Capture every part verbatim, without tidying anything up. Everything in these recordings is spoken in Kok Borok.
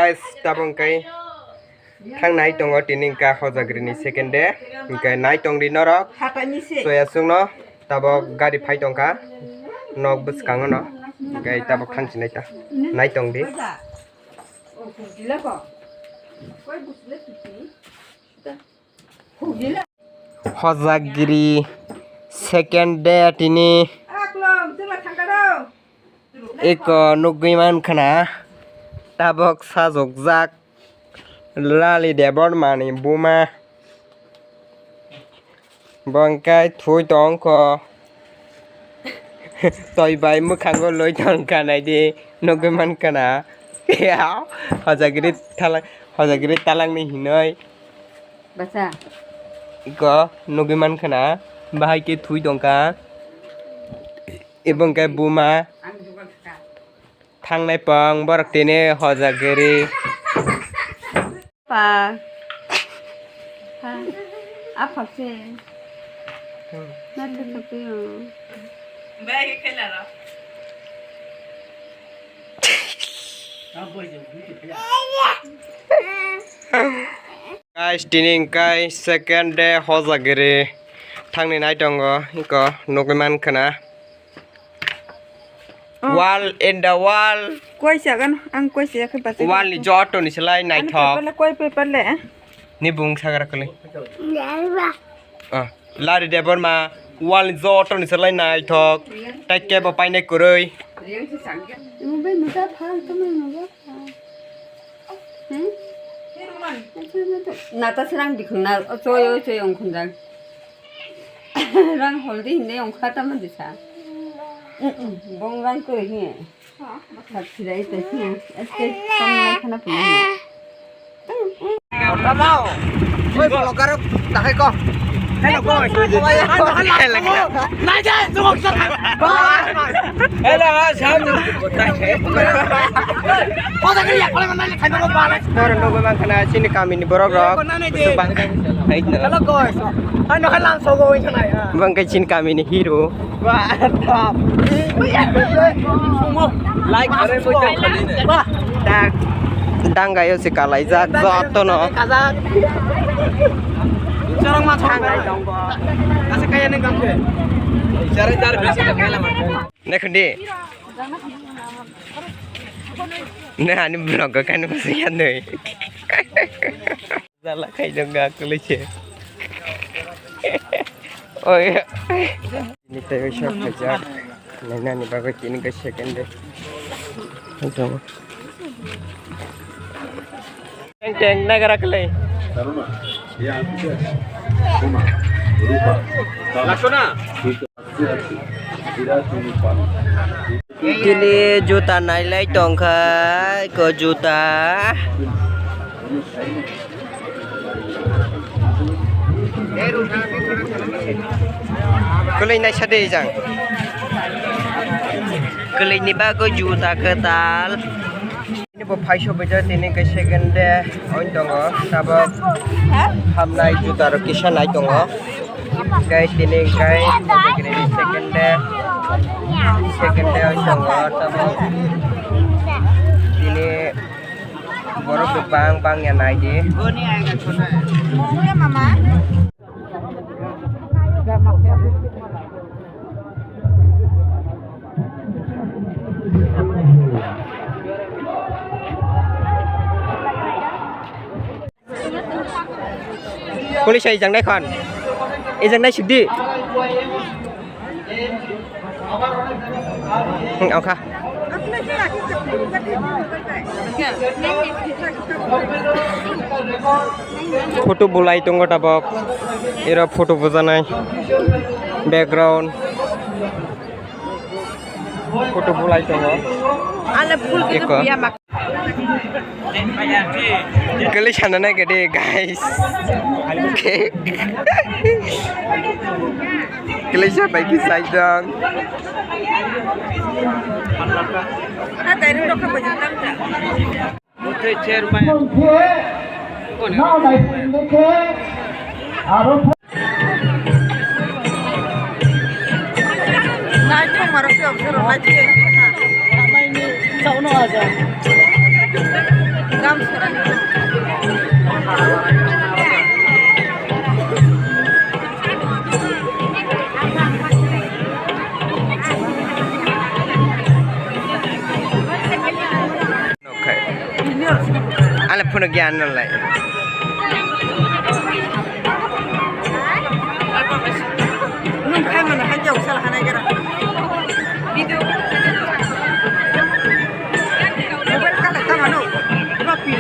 Guys, tabuk hwnkhe thang nai tongo tini hwnkha Hojagiri ni second day. Hwnkhe nai tong di norok. Soyaswng no tabuk gari phai tongkha. Nok bwskango no. Hwnkhe tabuk thang sinai ta. Nai tong di. Hojagiri second day tini. Eko nugwi mankha na tabuk sajokjak Lali Debbarma ni buma. Bo hwnkhe thui tongkho. Toi bai mwkhango loi tongkha naidi nugwi mankha na. Hojagiri thalang, Hojagiri talangni hinoi. Basa. Iko nugwi mankha na bahai khe thui tongkha. Ebo hwnkhe buma. Thangnai pang borok tini Hojagiri. Pa. Pa. Aphak se. Na thok thok yo. Guys, tini hwnkhe second day Hojagiri. Thangni nai tongo, iko nugwi mankha na. Oh. Wall in the wall. Koi sagan, ang koi saya khe bachai. Wall ni joto ni selai naithok. Paper le, koi paper le? Ni bung sagra kali. Ah, Lari Debbarma, wall ni joto ni selai naithok. Tai kebo painai kwrwi. Mo bai muta phal to mai mo ba. Hmm? Nata serang dikhung na, o choi, o choi ongkhunjang. Rang holdi hinde ongkha tamo disa. Mm, mm, bong rang kwrwi hiya. Khat sirai ta hiya. Este tong lai khana puna hiya. Tamo. Oi, vlogger, takai ko. Hello, guys. Hello. Nai jai, jumok sa. Hello, sam. Kota kiri yak pala mana ni khaina ko bala. Tor nugwi mankha na chini kamini borok rok. Hello guys. Ano khalang sogo wi khanai. Bangkai chini kamini hero. Like. Dang, dang gayo se kalaijak jotono. Kajak. Charang ma thang gai dong bo. Asa kaya nang gamke. Charang dar bisi kaya lama. Naikhundi. Nani vlog ko kani masa ya nui. Jala khai dong ga kulai se. Oi. Ini tayo siya kajak. Nani bagay kini ka second day. Ito. Teng teng nagara kle. Lakona. Tini juta nailai tongkha, ko juta. Kwlwi naisa de jang. Kwlwi ni bagwi juta kwtal. Ini bo phaiso bwja tini hwnkhe second day oin tongo, tabok hamnai juta rok kisa nai tongo. Hwnkhe tini hwnkhe second day, second day oin tongo, tabok tini borok bang bang ya nai di. Police ijang nai khan. Ijang nai sidi. Hmm, okay. Photo bulai tongo tabok. Ero photo bujanai. Background. Photo bulai tongo. Ala full ke. Eko. Kwlwi sana nai gede, guys. Kwlwi sa bai ki sai dong. Ha, dai rok kha bajang tam ta. Naithok marok se observe lai. Nokhai. Ale phone gyan nalai. Nung khai mano hai jau sal hanai gara. Video. Mobile kala kama no. Ropi.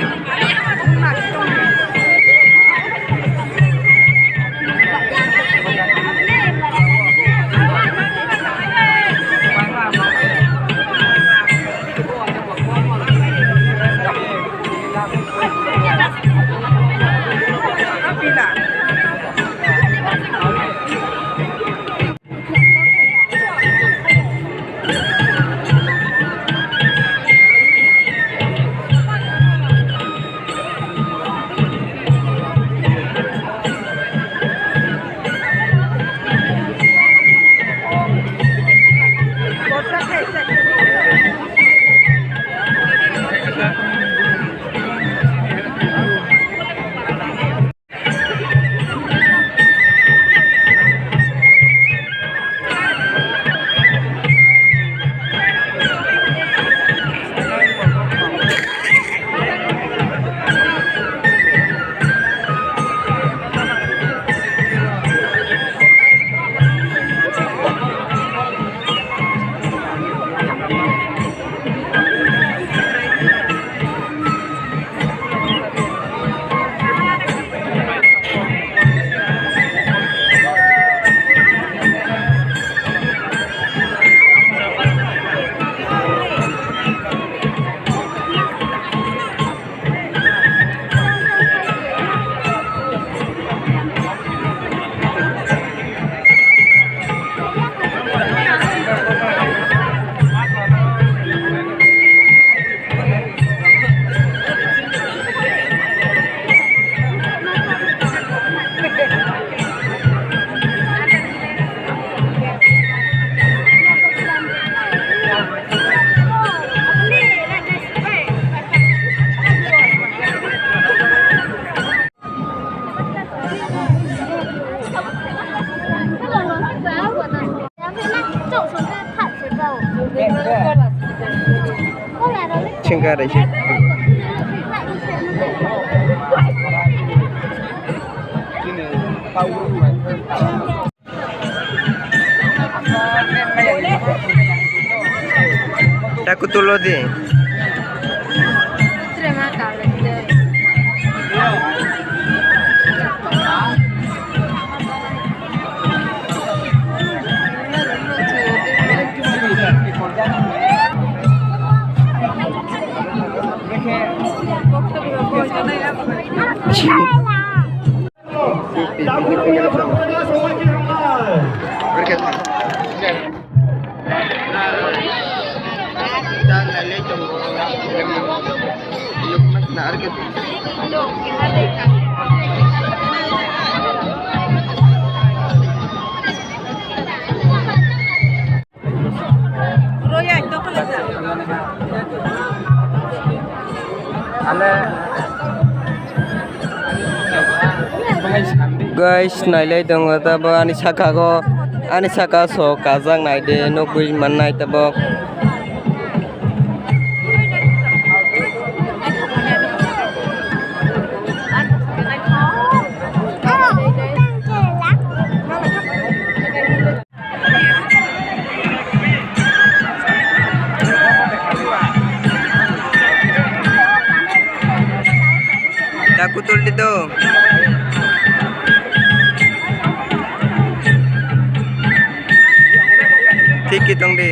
Chingka rai se. Taku tulo di. Guys, nailai tongo tabok ani saka o, ani saka o sok kajak naidi nugwi mannai tabok. Taku tol di to. Thik ki tong di.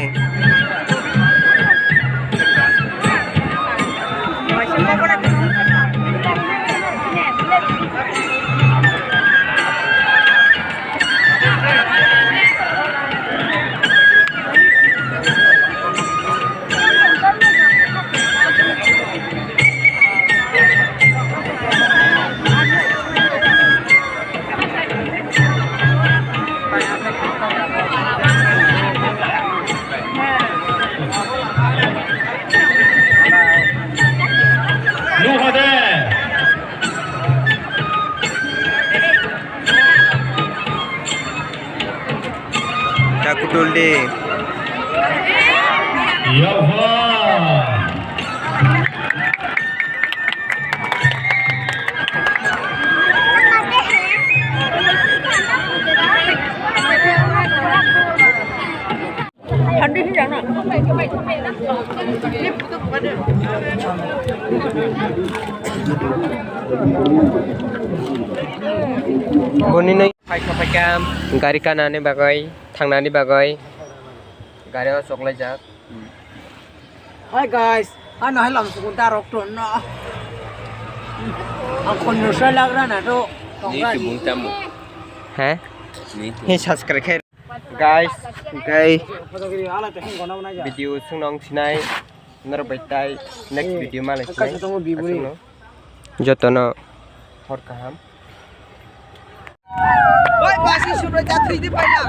Tuldi. Boni nai phaikha phaikha gari kanani bagwi, thangnani bagwi gari o choklaijak. Hi guys, ano hai lam sukun ta rok ton no. Ang kon no sai lagra na to. Ni ki bung tamu. He? Ni ki. He subscribe khe. Guys, guys. Video sung nong sinai. Nor bai tai next video malai sinai. Jotono hor kaham. Oi, basi subrai ta thwi di paina.